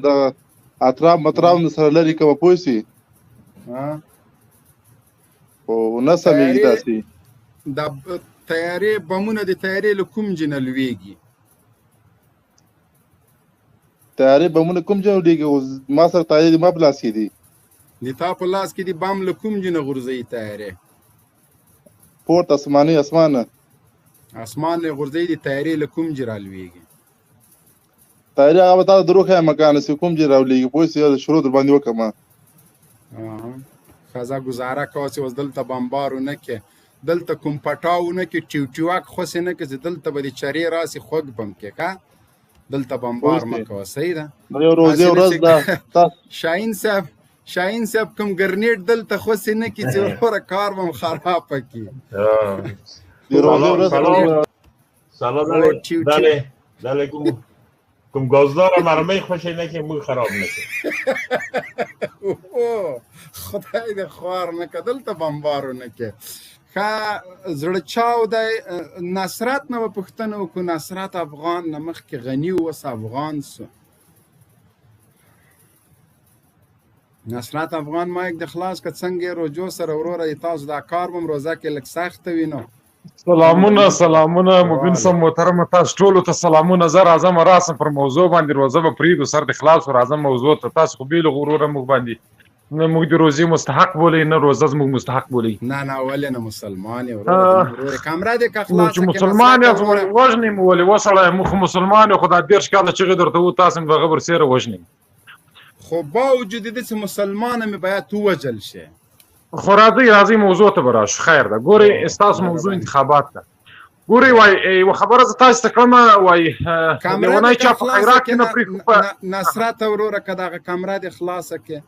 دغه اطراف مطراف نه سره لري کوه پوه سي. خو نه سمېږي داسې. دا طیارې بمونه د طیارې له کوم جنه لویږي؟ طیارې بمونه کوم جنه لویږي؟ ما سره طیارې ما په لاس کې دي. د تا په لاس کې دي، بم له کوم جنه غورځوي طیارې؟ پورته اسماني اسمانه. اسمان نه غورځوي، د طیارې له کوم جې رالویږي؟ طیارې هغه به تا ته دروښیم مکان چې کوم جې راولېږي، پوه سې؟ شروع در باندې وکړم. ښځه ګزاره کوه چې اوس دلته بمبار ونه کې، دلته کوم پټاو نه کې، ټیو ټیواک خوسې نه کې، چې دلته به د چرې راسي خوږ بم کې، ښه دلته بمبار مه کوه، صحیح ده؟ یو روزې ورځ ده. شاهین صاحب، شاهین صاحب کوم ګرنیټ دلته خوسې نه کې چې وروره کار به م خرابه کړي. د روزې ورځ. سلام دله کوم کوم گازدار مرمۍ خوشې نه کې، موږ خراب نه کړي. خدای دې خوار نه که دلته بمبار ونه کې. ښه زړه چاو دی. نصرت نه به پوښتنه وکړو، نصرت افغان نه مخکې غني اوس افغان سو. نصرت افغان مایک د خلاص که څنګه روجو سره وروره، تاسو دا کار به روزه کې لږ سخته وي نو. سلامونه سلامونه مبین صاحب محترم، تاسو ټولو ته سلامونه. زه راځم راسم پر موضوع باندې، روزه به پرېږدو، سر د خلاص، راځم موضوع ته. تاسو خو بې له غروره موږ باندې نه موږ د روزې مستحق بولئ، نه روزه زموږ مستحق بولئ. نه نه ولې نه، مسلمان یې وروره، کمره دې که خلاصه چې مسلمان یاست وژنئ مو ولې وسړی؟ موږ خو مسلمان یو، خو دا 30 کاله چغې درته وو، تاسو مې هغه برسېره وژنئ. خو باوجود دې چې مسلمانه مې باید ووژل شي. خو راځئ راځئ موضوع ته به راشو. خیر ده، ګورئ ستاسو موضوع انتخابات ده. ګورئ وای یوه خبره زه تاسو ته کړم، وای لیونی چا په خیرات کې نه پرېښود. نصرت وروره که دغه کمره دې خلاصه کړې.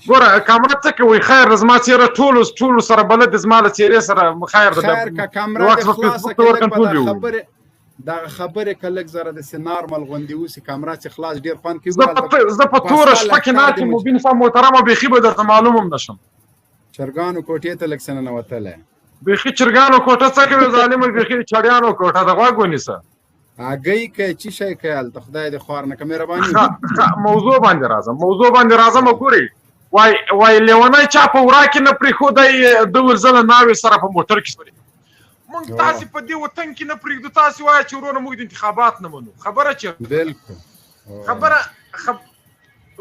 ګوره کمره څه کوي؟ خیر ده، زما څېره ټولو ټولو سره بلد ده، زما له څېرې سره خیر ده. خیر که کمره دې خلاصه کړې، لږ به دا خبرې دغه خبرې که لږ زره داسې نارمل غوندې اوسي، کمره چې خلاص ډېر خوند کوي. زه په توره شپه کې ناست یم مبین صاحب محترمه، بیخي به درته معلوم هم نه شم. چرګانو کوټې ته لږ څه ننوتلی. بیخي چرګانو کوټه څه کوي ظالمه، بیخي چړیانو کوټه ده، غوږ ونیسه. هګۍ کوي چی شی کوي هلته، خدای دې خوار نه کړه، مهرباني. موضوع باندې راځم، موضوع باندې راځم. ګورئ وای وای لیونی چا په ورا کې نه پرېښودی، ده ویل زه له ناوې سره په موټر کې سپرېږم. موږ تاسې په دې وطن کې نه پرېږدو، تاسې وایئ چې وروره موږ د انتخابات نه منو. خبره چې بالکل خبره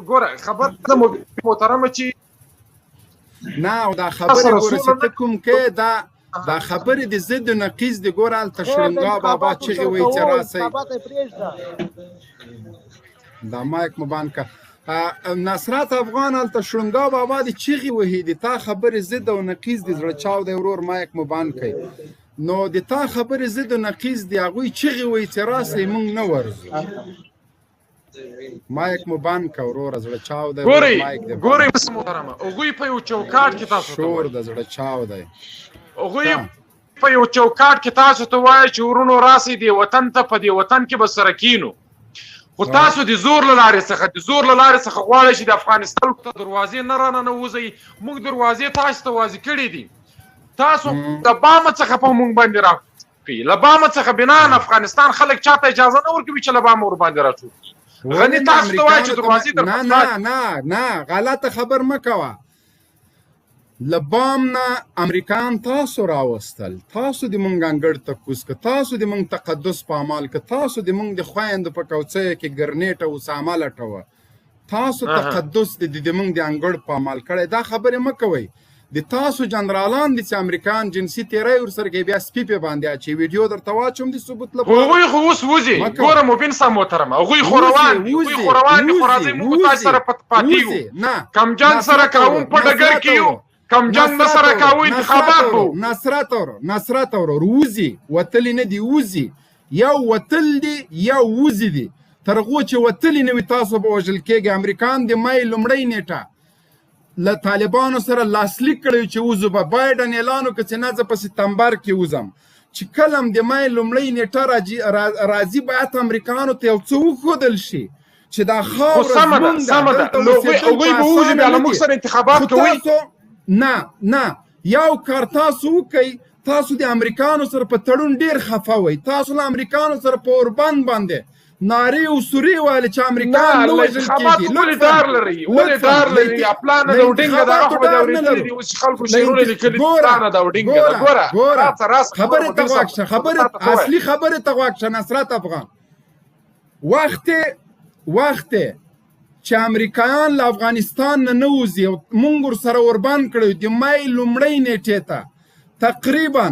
ګوره خبره ده محترمه چې نه، او دا خبرې ګوره چې ته کوم کې دا دا خبرې د ضد نقیض دی. ګوره هلته شړنګا بابا چغې وایي چې راسئ، دا مایک مو بند کړه. نصرت افغان هلته شړنګا بابا د چغې وهي، د تا خبرې ضد او نقیض دی. زړه چاو دی ورور، مایک مو بند کړئ. نو د تا خبرې ضد او نقیض دی، هغوی چغې وایي چې راسئ موږ نه ورځو. مایک مو بند کړه وروره، زړه چاو دی. ګورئ ګورئ محترمه، هغوی په یو چوکاټ کې تاسو ته شور د زړه چاو دی. هغوی په یو چوکاټ کې تاسو ته وایي چې ورونو راسئ دې وطن ته، په دې وطن کې به سره کینو. خو تاسو د زور له لارې څخه، د زور له لارې څخه غواړئ چې د افغانستان ته دروازې نه راننوځئ. موږ دروازې تاسو ته وازې کړې دي، تاسو د بامه څخه په موږ باندې راکوي، له بامه څخه بنان افغانستان خلک چاته اجازه نه ورکوي چې له بامه ورباندې راټول کړي. غني تاسو ته وایي چې دروازې در نه نه نه نه، غلطه خبر مه کوه. له بام نه امریکان تاسو راوستل، تاسو د مونږ انګړ ته کوز که، تاسو د مونږ تقدس پامال که، تاسو د مونږ د خویندو په کوڅیو کې ګرنیټ او اسامه لټوه، تاسو تقدس د مونږ د انګړ پامال کړی. دا خبرې مه کوئ. د تاسو جنرالان دي چې امریکان جنسي تیری ورسره کوي، بیا سپي پې باندې اچوي. ویډیو درته واچوم د ثبوت لپاره. هغوی خو اوس وځي، ګوره مبین صاحب محترمه، هغوی خو روان دي، هغوی خو روان دي، خو راځئ موږ تاسو سره پاتې یو. کم جنګ سره کوم په ډګر کې یو، کم جنګ نه سره کاوه انتخابات وو. نصرت ورور، نصرت ورور، وځي، وتلي نه دي، وځي. یو وتل دي یو وځي دي، تر هغو چې وتلي نه وي تاسو به وژل کېږئ. امریکان د مې لومړۍ نېټه له طالبانو سره لاسلیک کړی چې وځو به. بایډن اعلان وکړ چې نه، زه په ستمبر کې وځم. چې کله هم د مې لومړۍ نېټه راځي، باید امریکانو ته یو څه وښودل شي چې دا خاوره زموږ ده، دلته اوسېدل هغوی به وځي، بیا له موږ سره انتخابات کوي. نه نه، یو کار تاسو وکئ، تاسو د امریکانو سره په تړون ډیر خفه وئ، تاسو له امریکانو سره په اوربند باندې نارې او سورې وهلې چې امریکایان نه وژل کېږي. ولې ډار لري؟ ولې ډار لري؟ پلانه د وډینګه دا خو به اورېدلي دي، اوس خلکو شعرونه لیکلي، پلانه د وډینګه ده. ګوره ګوره، خبرې ته غوږ شه، خبرې اصلي خبرې ته غوږ شه نصرت افغان. وخت وخت چې امریکایان له افغانستان نه نه وځي او مونږ ورسره اوربند کړی د مې لومړۍ نیټې ته تقریبا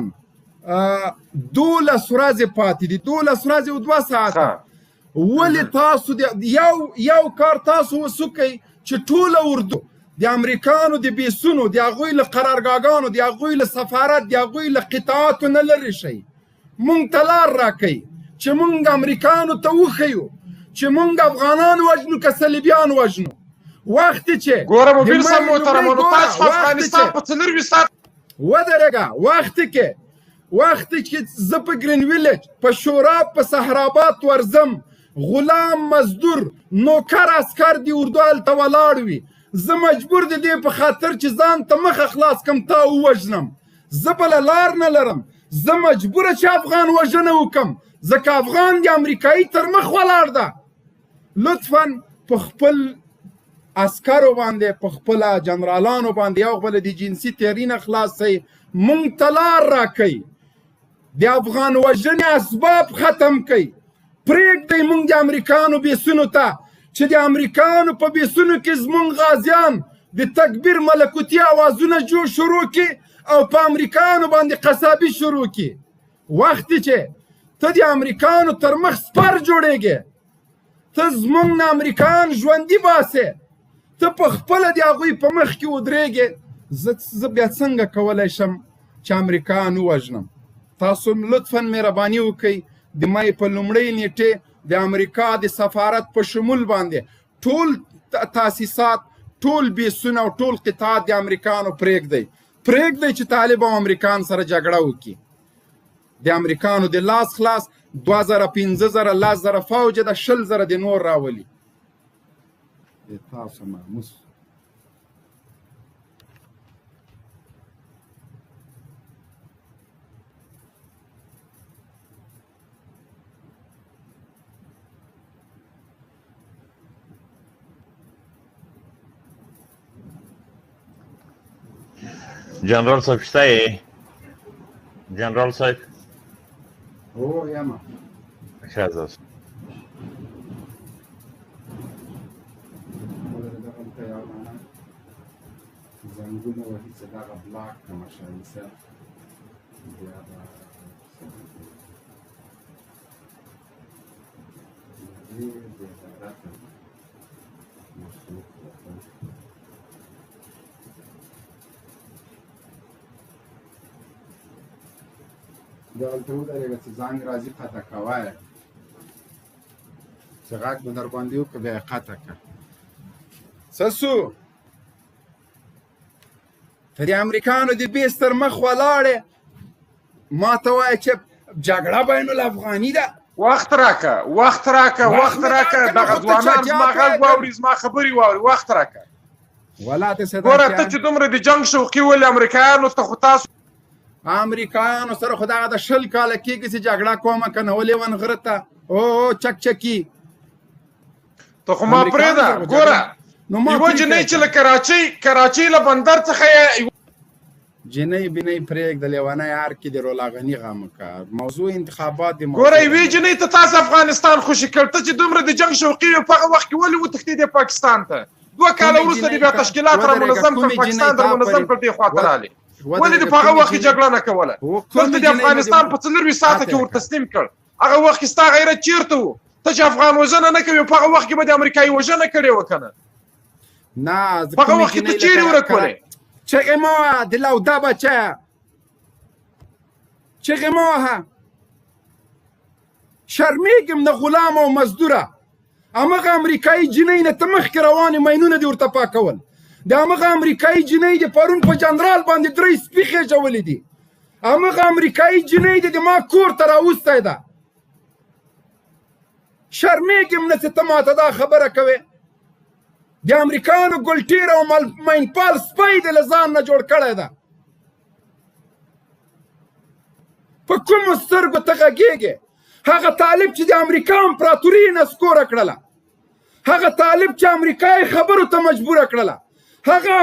12 ورځې پاتې دي، 12 ورځې او 2 ساعته. ولې تاسو یو یو کار تاسو وسوکئ چې ټوله اردو د امریکانو د بیسونو، د هغوی له قرارګاګانو، د هغوی له سفارت، د هغوی له قطعاتو نه لرې شئ. مونږ ته لار راکئ چې مونږ امریکانو ته وښیو چې مونږ افغانان وژنو که صلیبیان وژنو. وخت چې ګوره مبین صاحب محترمانو، تاسو افغانستان په 24 ساعت ودرېږه. وخت کې وخت چې زه په ګرین ویلج، په شوراب، په صحرابات ورځم، غلام مزدور نوکر عسکر دی اردو هلته ولاړ وي، زه مجبور د دې په خاطر چې ځان ته مخه خلاص کم تا ووژنم. زه بله لار نه لرم، زه مجبوره چې افغان وژنه وکم، ځکه افغان د امریکایي تر مخ ولاړ ده. لطفا په خپل عسکرو باندې، په خپله جنرالانو باندې یو بل د جنسي تیري نه خلاص سئ. مونږ ته لار راکئ، د افغان وژنې اسباب ختم کئ. پرېږدئ مونږ د امریکانو بیسونو ته چې د امریکانو په بیسونو کې زمونږ غازیان د تکبیر ملکوتي اوازونه جوړ شروع کړي او په امریکانو باندې قصابي شروع کړي. وخت چې ته د امریکانو تر مخ سپر جوړېږې، ته زمونږ نه امریکان ژوندي باسې، ته په خپله د هغوی په مخ کې ودرېږې، زه بیا څنګه کولی شم چې امریکان ووژنم؟ تاسو لطفا مهرباني وکئ، د مې په لومړۍ نیټې د امریکا د سفارت په شمول باندې ټول تاسیسات، ټول بیسونه او ټول قطعات د امریکانو پرېږدئ. پرېږدئ چې طالب او امریکان سره جګړه وکړي. د امریکانو د لاس خلاص 2000، 5000، 10000 فوج د 20000 د نور راولي. د تاسو ناموس. جنرال صاحب شته یې؟ جنرال صاحب؟ هو یمه. ښه ځه. زنګونه وهي چې دغه بلاک کړم شاهین صاحب، بیا به ډېر بېغیرته مخلوق ورته. دغلته ودرېږه چې زنګ راځي قطع کوه یې، چې غږ به در باندې وکړه بیا یې قطع کړه. څه سو؟ ته د امریکانو د بیس تر مخ ولاړې، ما ته وایه چې جګړه بین الافغاني ده. وخت راکه، وخت راکه، وخت راکه، دغه ځوانان زما غږ واوري، زما خبرې واوري، وخت راکه. ولا ته څه ګوره، ته چې دومره د جنګ شوقي ولې امریکایانو ته، خو تاسو امریکایانو سره خو دغه د 20 کاله کېږي چې جګړه کومه که نه، ولې ونغره ته او چک چکي ته خو ما پرېږده. ګوره یوه جنۍ چې له کراچۍ له بندر څخه یې جنۍ بنۍ پرېږده، لیونی هر کې د رولا غني غم وکړه. موضوع انتخابات د ګوره یوې جنۍ ته تاسو افغانستان خوشې کړ، ته چې دومره د جنګ شوقي وې په هغه وخت کې ولې وتښتېدې پاکستان ته؟ 2 کاله وروسته دې بیا تشکیلات را منظم کړ، پاکستان در منظم کړ، دې خوا ته راغلې. ولې دې په هغه وخت کې جګړه نه کوله؟ دلته د افغانستان په 24 ساعته کې ور تسلیم کړ. هغه وخت کې ستا غیرت چېرته و؟ ته چې افغان وژنه نه کوې، په هغه وخت کې به د امریکایي وژنه کړې وه که نه؟ نه، په هغه وخت کې ته چېرې ورک ولې؟ چغې مه وهه د لوده بچیه، چغې مه وهه. شرمېږم نه غلام او مزدوره. همغه امریکایي جینۍ نه ته مخکې روانې ماینونه دې ورته پاکول. د همغه امریکایي جینۍ د پرون په جنرال باندې 3 سپي خېژولي دي. همغه امریکایي جینۍ دې د ما کور ته راوستی ده. شرمېږم نه چې ته ماته دا خبره کوې. د امریکانو ګلټیر او ماینپال سپی دې له ځان نه جوړ کړی ده. په کومو سترګو ته غږېږې؟ هغه طالب چې د امریکا امپراتوري یې نسکوره کړله، هغه طالب چې امریکا یې خبرو ته مجبوره کړله، هغه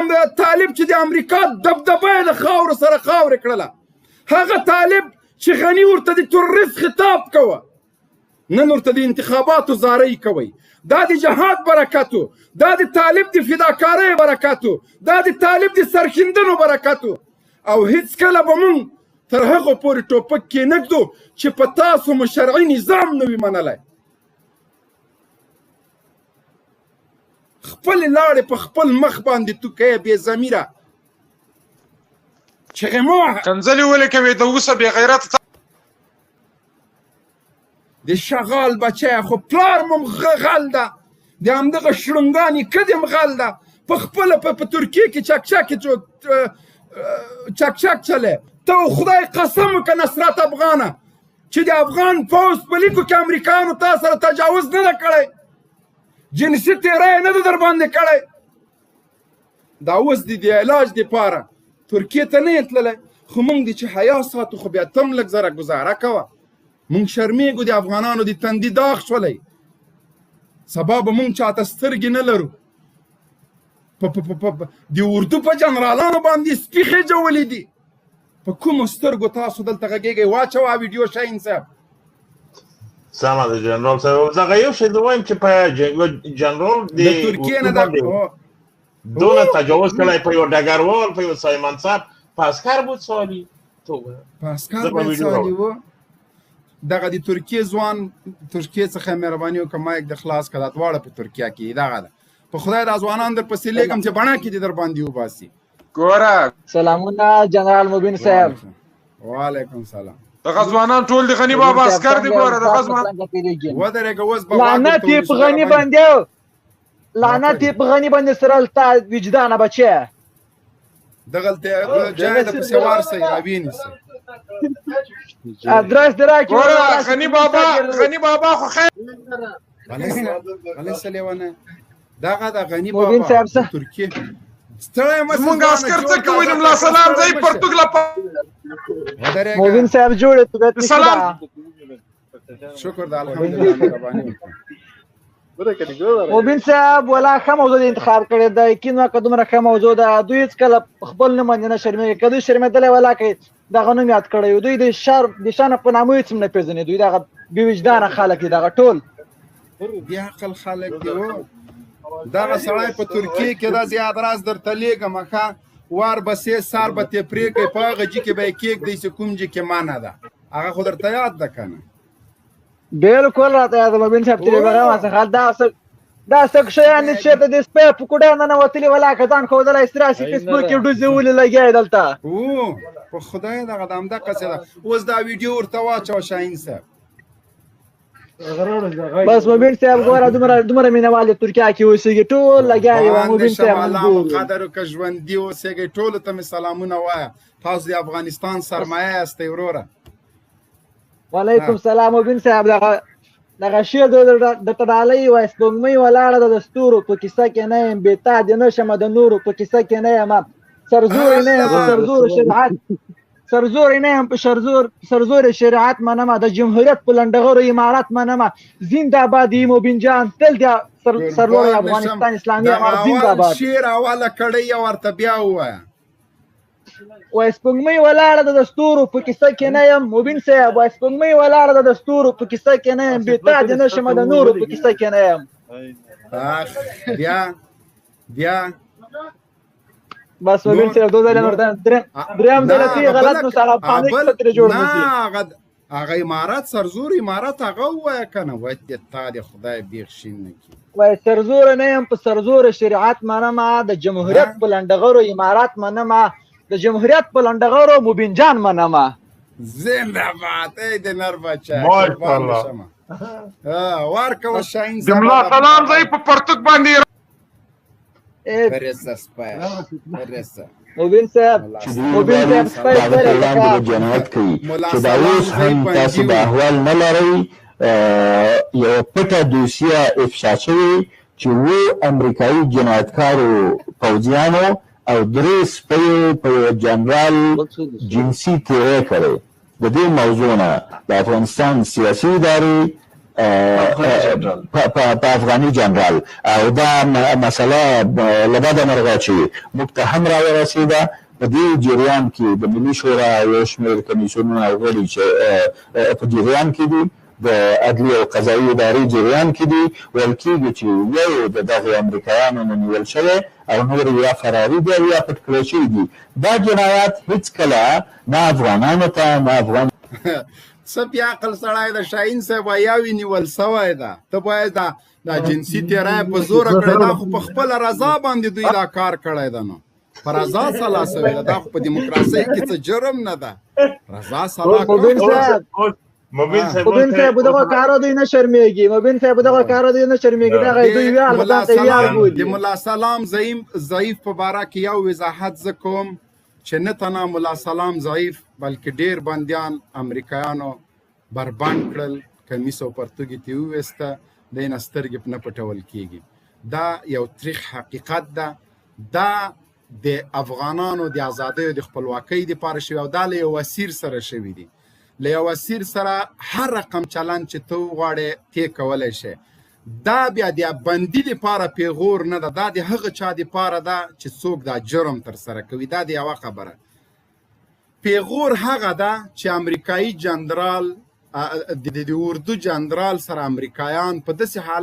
طالب چې د امریکا دبدبه یې له خاورو سره خاورې کړله، هغه طالب چې غني ورته د تروریست خطاب کوه، نن ورته د انتخاباتو زارۍ کوي. دا د جهاد برکتو، دا د طالب د فداکارۍ برکتو، دا د طالب د سرښندنو برکتو. او هیڅکله به مونږ تر هغو پورې ټوپک کېنږدو چې په تاسو مو شرعي نظام نه وي منلی. خپلې لاړې په خپل مخ باندې تو کوې بې ضمیره، چغې مه وهه. کنځلې ولې کوې د اوسه بې غیرته؟ د شغال بچی خو پلار مو غل ده، د همدغه شړونګانې کدې هم غل ده. په خپله په ترکیه کې چکچک چلی. ته خدای قسم وکړه نصرت افغانه چې د افغان پوځ په لیکو کې امریکایانو تا سره تجاوز نه ده کړی، جنسي تیری یې نه ده در باندې کړی. دا اوس د علاج دپاره ترکیې ته نه یې تللی، خو موږ دې چې حیا ساتو، خو بیا ته هم لږ زره ګزاره کوه. موږ شرمېږو د افغانانو د تندي داغ شولی. سبا به موږ چاته سترګې نه لرو. د اردو په جنرالانو باندې سپي خېجولي دي. په کومو سترګو تاسو دلته غږېږئ؟ واچوه ویډیو شاهین صاحب. سمه ده جنرال صاحب. دغه یو شی زه وایم چې په جنرال د ترکیې نه دونه تجاوز کړی په یو ډګروال، په یو سایمن صاحب، په عسکر بود سالي، توبه په عسکر بود سالي و. دغه د ترکیې ځوان، ترکیې څخه مهرباني وکړه مایک د خلاص کړه. دا دواړه په ترکیه کې دغه ده. په خدای دا ځوانان در پسې لېږم چې بڼه کې دې در باندې وباسي. ګوره سلامونه جنرال مبین صاحب. وعلیکم سلام. دغه ځوانان ټول د غني بابا عسکر دي. ګوره دغه ځوان ودرېږه اوس به لعنت یې په غني باندې، لعنت یې په غني باندې سره تا وجدانه بچی. دغلته جای د پسې ورسئ راوینیسئ. ادرس دې راکړي. ګوره غني بابا، غني بابا خو خیر. غلی سه لیونه. دغه د غني بابا ترکیې ستړی مه زمونږ عسکر څه کوي؟ د ملا سلام ځای پرتوګ لپاره. مبین صاحب جوړ یې، طبیعت مې ښه سلام. شکر ده الحمدلله، مهرباني وکړه. مبین صاحب ولا ښه موضوع دې انتخاب کړې ده. یقین وکړه دومره ښه موضوع ده، دوی هېڅکله خپل نوم باندې نه شرمېږي. که دوی شرمېدلی ولا که دغه نوم یاد کړی وي، دوی د شر د شانه په نامه هېڅ هم نه پېژني. دوی دغه بې وجدانه خلک دي، دغه ټول بې عقل خلک دي. دغه سړی په ترکیې کې ده، زه ادرس درته لېږم. ښه وار به سې سر به ترې پرې کړئ، په هغه جي کې به یې کېږدئ چې کوم جي کې منع ده. هغه خو درته یاد ده که نه؟ بالکل راته یاد ده مبین صاحب، ترې بغیر ما څخه دا څه شیان دي چېرته د سپی په کوډه ننوتلي ولاکه ځان ښودلی ستراسي فېسبوک کې ډوزې ولي لګیا یې دلته. په خدای دغه د همدقسې ده. اوس دا ویډیو ورته واچوه شاهین صاحب. بس مبین صاحب ګوره دومره مینهوال د ترکیا کې اوسېږي، ټول لګیا دي. مبین صاحب الله مو قدر وکړه، ژوندي اوسېږئ. ټولو ته مې سلامونه وایه. تاسو د افغانستان سرمایه یاستئ وروره. وعلیکم سلام مبین صاحب. دغه شعر درته ډالۍ وای. سپوږمۍ ولاړه ده د ستورو په کیسه کې نه یم، بې تا دې نه شمه د نورو په کیسه کې نه یم، سرزوری نه یم په سرزور شریعت، سرزوری نه یم په سرزور شریعت منمه، د جمهوریت په لنډغرو امارت منمه. زنده آباد یې مبین جان، تل د سرلوړی افغانستان اسلامي امارت زنده آباد. شعر اوله کړی او ورته بیا ووایه. وای سپوږمۍ ولاړه ده د ستورو په کیسه کې نه یم مبین صاحب. وای سپوږمۍ ولاړه ده د ستورو په کیسه کې نه یم، بې تا دې نه شمه د نورو په کیسه کې نه یم. بیا بیا بس مبین صاحب دوه ځله ورته دریم ځل ته غلط نو سره پانیک ترې جوړ نه شي. هغه امارت سرزور امارت هغه ووایه که نه. وای دې تا دې خدای بیخ شین نه کړي. وای سرزور نه یم په سرزور شریعت منمه، د جمهوریت په لنډغرو امارت منمه، د جمهوریت په لنډغرو مبین جان منمه. زنده باد ای د نر بچی. ماشاءالله. ورکوه شاهین د ملا سلام ځای په پرتوګ باندې. پرسه سپی پرسه. مبین صاحب مبین صاحب سپی سره جنایت کوي چې دا اوس هم تاسو د احوال نه لرئ. یوه پټه دوسیه افشا شوې چې اوو امریکایي جنایتکارو پوځیانو او 3 سپیو په یوه جنرال جنسي تیری کړی. د دې موضوع نه د افغانستان سیاسي ادارې په افغاني جنرال، او دا مسله له بده مرغه چې موږ ته هم راورسېده. په دې جریان کې د ملي شورا یو شمېر کمیسیونونه او غړي چې په جریان کې دي، د عدلي او قضایي ادارې جریان کې دي، ویل کېږي چې یو د دغه امریکایانو نه نیول شوی او نور یا فراري دي او یا پټ کړی شوي دي. دا جنایات هیڅکله نه افغانانو ته نه افغان څه بې عقل سړی ده شاهین صاحب، یو یې نیول سوی ده. ته باید دا جنسي تیری په زوره کړی، دا خو په خپله رضا باندې دوی دا کار کړی ده، نو په رضا سلا سوې ده. دا خو په دیموکراسۍ کې څه جرم نه ده، رضا سلا. مبین صاحب، مبین صاحب دغه کارو دوی نه شرمېږي. مبین صاحب دغه کارو دوی نه شرمېږي، دغه دوی ویاړ ځان ته ویاړ بولي. د ملا سلام ضعیف په باره کې یو وضاحت زه کوم چې نه تنها ملا سلام ضعیف بلکې ډیر بندیان امریکایانو بربند کړل، کمیس او پرتوګ یې ترې وویسته، دی نه سترګې نه پټول کېږي. دا یو تریخ حقیقت ده. دا د افغانانو د ازادۍ او د خپلواکۍ دپاره شوي او دا له یو اسیر سره شوي دي. له یو اسیر سره هر رقم چلند چې ته وغواړې تی کولی شې. دا بیا د بندي دپاره پیغور نه ده، دا د هغه چا دپاره ده چې څوک دا جرم ترسره کوي. دا د یوه خبره. پیغور هغه ده چې امریکایي جنرال د اردو جنرال سره امریکایان په داسې حالت